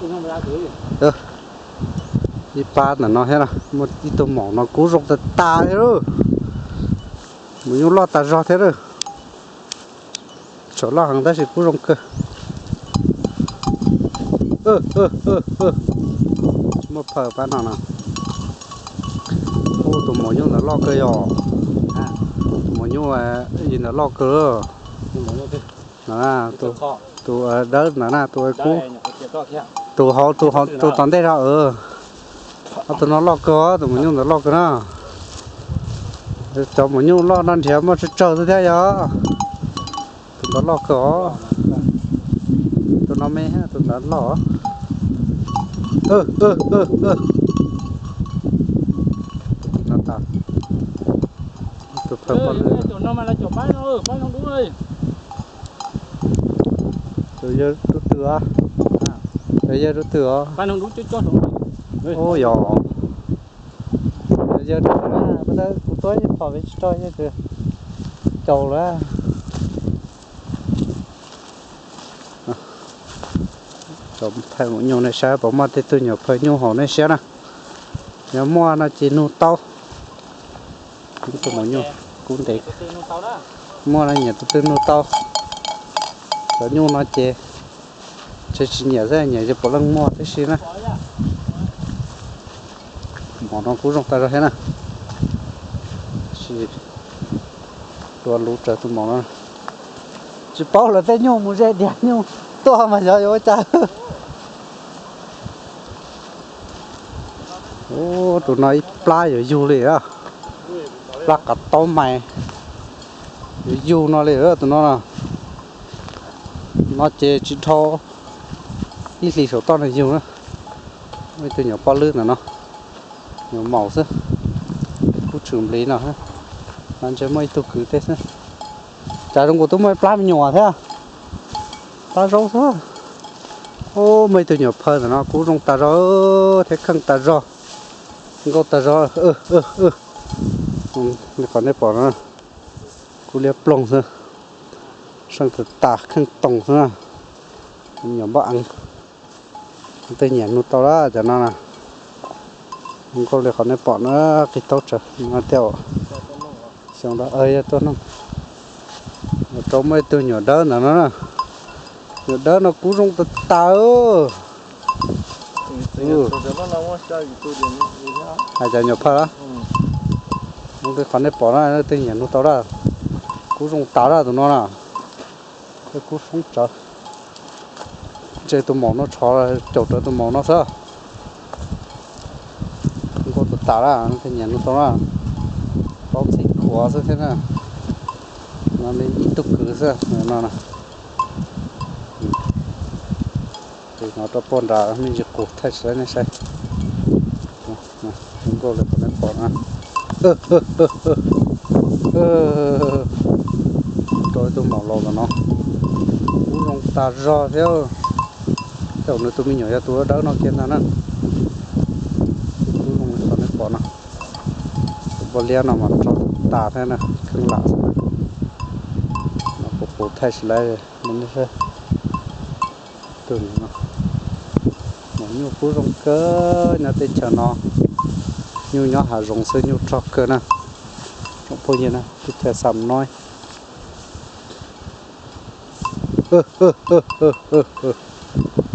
Ib pab ntawm no thiab, muaj ib tug maum no kub zoo tas tas thiab lauj. Mus nyuj loj tas zog thiab lauj. Tseem loj heev tab sis kub zoo kawg. Muaj phaw pab no no. Ub, tus maum nyuj ntawd loj kawg yog. Tus maum nyuj ntawd loj kawg. Tus dawb ntawd na, tus kub, tus hauv, tus tom ntej no. Tus no loj kawg, tus maum nyuj ntawd loj kawg na. Cov maum nyuj loj no nrhiav muaj tsawg tsawg xwb thiab yog. Tus ntawd loj kawg os. Tus no me, tus ntawd loj. Tus phaw poj lwm. Tus yawg rub twg os? Tus yawg rub twg os? Ub yog. Yawg rub twg na, kuv tuaj ib phom vim tsis rau yawg caum lawm. Thaij maum nyuj nej saib puas muaj tej tug nyuam phaw nyuj hauv nej siab na. Yog muaj no ces nug tau. Tus maum nyuj kub ntev. Muaj no nyiam tus twg nug tau. Cov nyuj no ces tsis nyiam xwb, nyiam ces puav leej muaj tib si na. Maum no kub zoo tas zog thiab na. Tab sis tua luv raws tus maum no. Tsis paub lawv tej nyuj mus ze diav nyuj tuaj mas xyov yuav ua cas. Ub, tus no ib plab yuav yug li, plab qav taub mais yuav yug no li tus no. No ces tsis dhau ib hlis saum toj no yug na. Muaj ib tug nyuam poj lwb ntawm no, nyuam maum xwb, kub tshwm npliv no. No ntshe muaj ib tug kwv tej xwb. Cas zoo nkaus twb muaj ib plab me nyuam thiab. Plab zaub xwb. Ub, muaj ib tug nyuam phaw ntawm no kub zoo tas zog thiab kheej tas zog, nkauj tas zog. Li qhov nej pom no, kub liab ploog xwb, seej tas tas kheej toos xwb na. Nyuam npab eev, tej nyiam nug tau lawm cov no na. Nkauj li qhov nej pom na, qis taub tsawv no thiab. Xyoo no yog tuaj noog, rau muaj ib tug nyuam dawb ntawm no na. Nyuam dawb no kub zoo tas tas. Hais cov nyuam phaw lawm, zoo li qhov nej pom na, tej nyiam nug tau lawm. Kub zoo tas lawm tus no na. Kub soob tsawv. Ntshe tus maum no tshov caum rawv tus maum no xwb. Nkauj tas tas lawm, tej nyiam nug tau na. Paub txhij khuav xwb thiab na. No li ib tug kwv xwb no. Tus no rau puag nrad me ntsis qus thaij tsis tau nej saib. Zoo nkauj li qhov nej pom na. Rau ib tug maum laus ntawm no, kub zoo tas zog thiab. Tej zaum nws tus me nyuam yog tus dawb no kiag ntag na. Kub zoo li qhov nej pom no. Tus npua liab no mas tso tas thiab na, kheej lam xwb. No kuv kuv thaij tsis tau li nej saib. Tus no, maum nyuj kub zoo kawg nyob teb chaws no. Nyuj nyob hav zoov xwb nyuj rog kawg na. Tsoom phooj ywg na, teb chaws Xam Noib.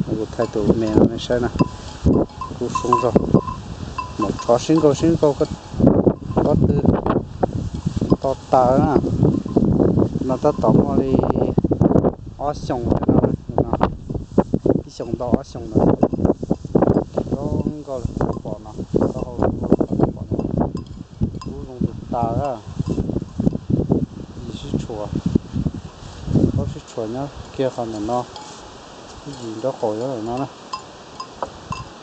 Kuv thaij tus me no nej saib na, kub soob zog. Maum tshov sib nkaug sib nkaug, pob tw to tas na. No tab tom muaj li ob xyoos no, ib xyoos ntau ob xyoos no. Zoo nkauj li qhov nej pom no, taub hau zoo nkauj li qhov nej pom no. Kub zoo tas tas. Yim sib tshuam, plaub sib tshuam nyob kiag qhov ntawm no. Yim nraub qaum nyob ntawm no na.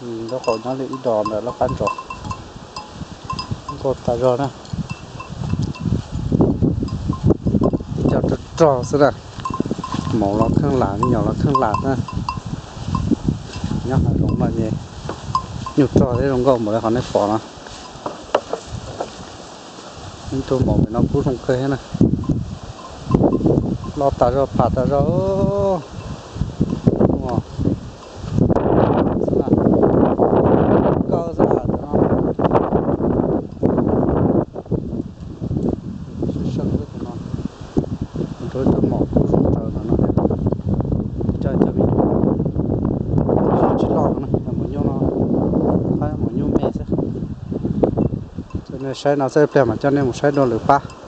Yim nraub qaum nyob li ib dos ntawm lub qab ntsos. Nkauj tas zog na. Tib co rog rog xwb na. Maum los kheej lam, me nyuam los kheej lam xwb. Nyob hav zoov no ces nyuj rog thiab zoo nkauj npaum li qhov nej pom no. Ib tug maum pem no kub zoo kawg thiab na. Loj tas zog pham tas zog. Saib no xwb, ib pliag mam coj nej mus saib dua lwm pab.